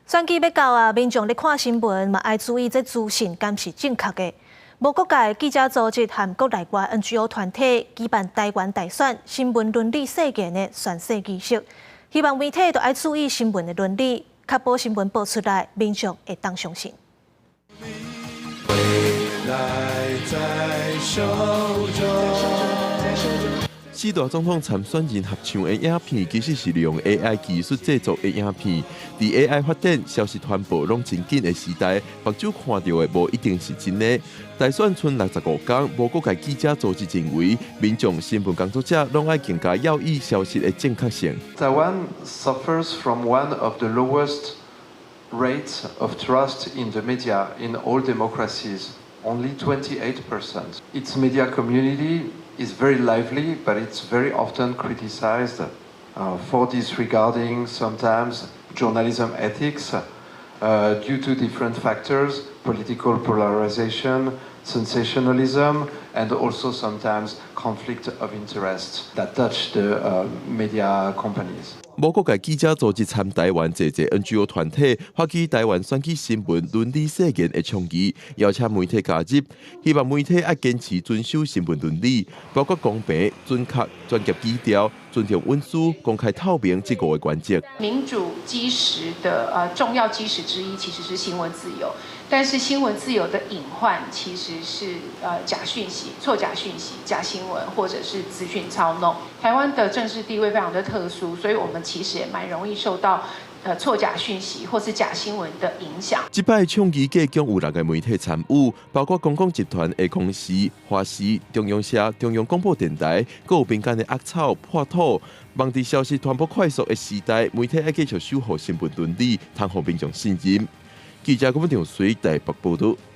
選舉欲到啊，民眾咧看新聞嘛愛注意這資訊敢是正確的。無國界記者組織和國內外 NGO 團體舉辦台灣大選新聞倫理誓言的宣誓儀式，希望媒體都愛注意新聞的倫理，確保新聞報出來，民眾會當相信。未來在手中。四大總統參選人合唱的影片，其實是利用 AI 技術製作的影片。佇 AI 發展、消息傳播攏真緊的時代，目睭看著的無一定是真的。大選賰65工，無國界記者組織認為，民眾、新聞工作者攏愛更加留意消息的正確性。 Taiwan suffers from one of the lowest rates of trust in the media in all democracies, only 28%. Its media community is very lively, but it's very often criticized for disregarding sometimes journalism ethics due to different factors, political polarization, sensationalism, and also sometimes conflict of interest that touch the media companies. 無國界記者組織參台灣濟濟 NGO 團體發起台灣選舉新聞倫理誓言的倡議，邀請媒體加入，希望媒體愛堅持遵守新聞倫理，包括公平、準確、專業低調、尊重隱私、公開透明這五個原則。民主基石的重要基石之一，其實是新聞自由。但是新聞自由的隱患其實是假訊息、錯假訊息、假新聞，或者是資訊操弄。台灣的政治地位非常的特殊，所以我們其實也蠻容易受到錯假訊息或是假新聞的影響。這擺倡議計共有六个媒體參與，包括公共集團的公視、華視、中央社、中央廣播電臺，閣有民間的艾草、破土。望佇消息傳播快速的時代，媒體愛繼續守護新聞倫理，通予民眾信任。記者郭文長水台北報道。